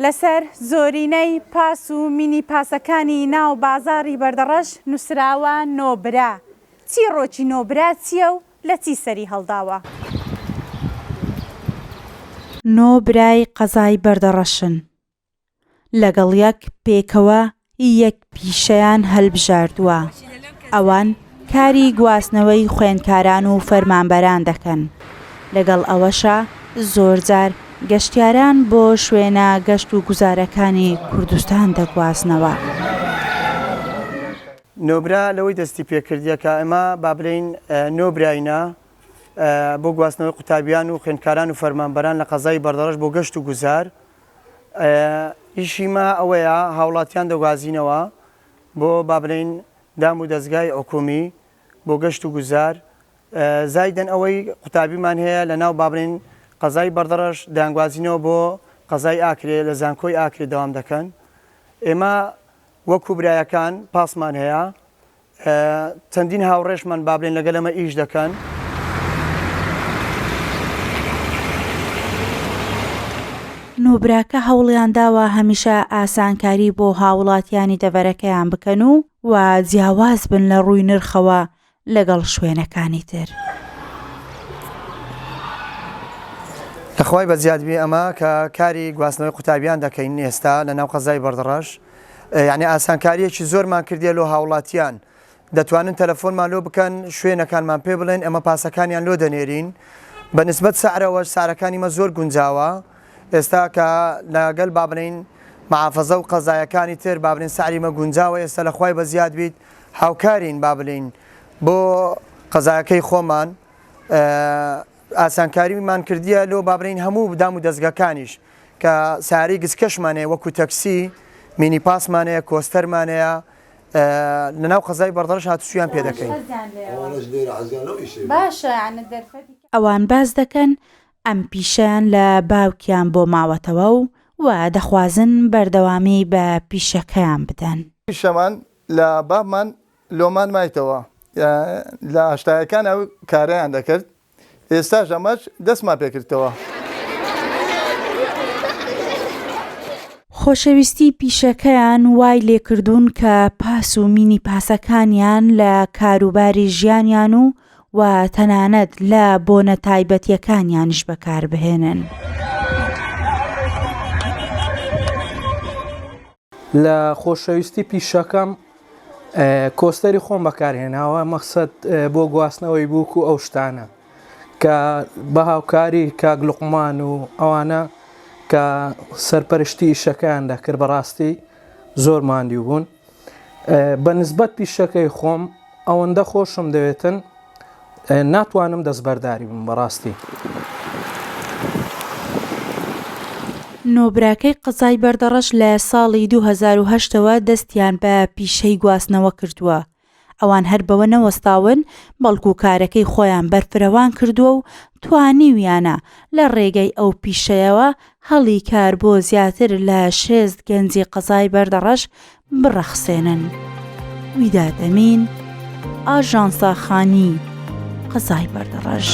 لەسەر زۆرینەی پاس و مینی پاسەکانی ناو بازاڕی بەردەڕەش نووسراوە نۆبرا. چیڕۆکی نۆبرا چییە و لە چی سەری هەڵداوە؟ نۆبرای قەزای بەردەڕەشن. لەگەڵ یەک پێکەوە یەک پیشەیان هەلبژاردووە، ئەوان کاری گواستنەوەی خوێندکاران و فەرمانبەران دەکەن، لەگەڵ ئەوەشا زۆرجار گەشتیاران بۆ شوێنە گەشت و گوزارەکانی کوردستان دەگوازنەوە. نۆبرا لەوەی دەستی پێکردیە کە ئێمە با بلێین نۆبراینە بۆ گواستنەوەی قوتابیان و خوێندکاران و فەرمانبەران لە قەزای بەردەڕەش بۆ گەشت و گوزار، ئیشی مە ئەوەیە هاوڵاتیان دەگوازینەوە بۆ با بلێین دام و دەزگای حکومی بۆ گەشت و گوزار زایدەن ئەوەی قوتابیمان هەیە لە ناو با بلێین قەزای بەردەڕەش دەیانگوازینەوە بۆ قەزای ئاکرێ لە زانکۆی ئاکرێ دەوام دەکەن ئێمە وەکو برایەکان پاسمان هەیە چەندین هاوڕێشمان با بلێن لەگەل ئەمە ئیش دەکەن. نۆبراکە هەوڵیانداوە هەمیشە ئاسانکاری بۆ هاوڵاتیانی دەڤەرەکەیان بکەن و و جیاواز بن لە ڕووی نرخەوە لەگەڵ شوێنەکانی تر. لە خوای بەزیاد بی ئەمە کە کاری گواستنەوەی قوتابیان دەکەین ئێستا لە ناو قەزای بەردەڕەش یعنی ئاسانکاریەکی زۆرمان کردیە لۆ هاوڵاتیان دەتوانن تەلەفۆنمان لۆ بکەن شوێنەکانمان پێ بڵێن ئەمە پاسەکانیان لۆ دەنێرین بە نسبەت سعرەوەش سعرەکانی مە زۆر گونجاوە ئێستا کە لەگەل با بڵێین معافەزە و قەزایەکانی تر با بڵێن سعری مە گونجاوە ئێستا لە خوای بەزیاد بیت هاوکارین با بلین بۆ قەزاکەی خۆمان ئاسانکاریمان کردیە لۆ با بلین هەموو دام و دەزگەکانیش کە ساری گچکەشمان هەیە وەکو تەکسی مینی پاسمان هەیە کۆستەرمان هەیە لە ناو قەزای بەردەڕەش هاتوچویان پێ دەکەین. ئەوان باس دەکەن ئەم پیشەیان لە باوکیان بۆ ماوەتەوە و و دەخوازن بەردەوامی بە پیشەکەیان بدەن. پیشەمان لە بابمان لۆمان مایتەوە لە هەشتایەکان ئەو کارەیان دەکرد ئێستاش ئەمەش دەستمان پێکردتەوە. خۆشەویستی پیشەکەیان وای لێکردوون کە پاس و مینی پاسەکانیان لە کاروباری ژیانیان و و تەنانەت لە بۆنە تایبەتیەکانیانیش بەکاربهێنن. لە خۆشەویستی پیشەکەم کۆستەری خۆم بەکارهێناوە مەخسەد بۆ گواستنەوەی بووک و ئەو شتانە کە بە هاوکاری کاک لوقمان و ئەوانە کە سەرپەرشتی ئیشەکەیان دەکرد بەڕاستی زۆر ماندیو بوون بە نسبەت پیشەکەی خۆم ئەوەندە خۆشم دەوێتن ناتوانم دەستبەرداری بم بەڕاستی. نۆبراکەی قەزای بەردەڕەش لە ساڵی 2008 ەوە دەستیان بە پیشەی گواستنەوە کردووە، ئەوان هەر بەوە نەوەستاون، بەڵکو کارەکەی خۆیان بەرفرەوان کردووە و توانیویانە لە ڕێگەی ئەو پیشەیەوە هەڵی کار بۆ زیاتر لە شێست گەنجی قەزای بەردەڕەش بڕەخسێنن. ویداد ئەمین، ئاژانسا خانی، قەزای بەردەڕەش.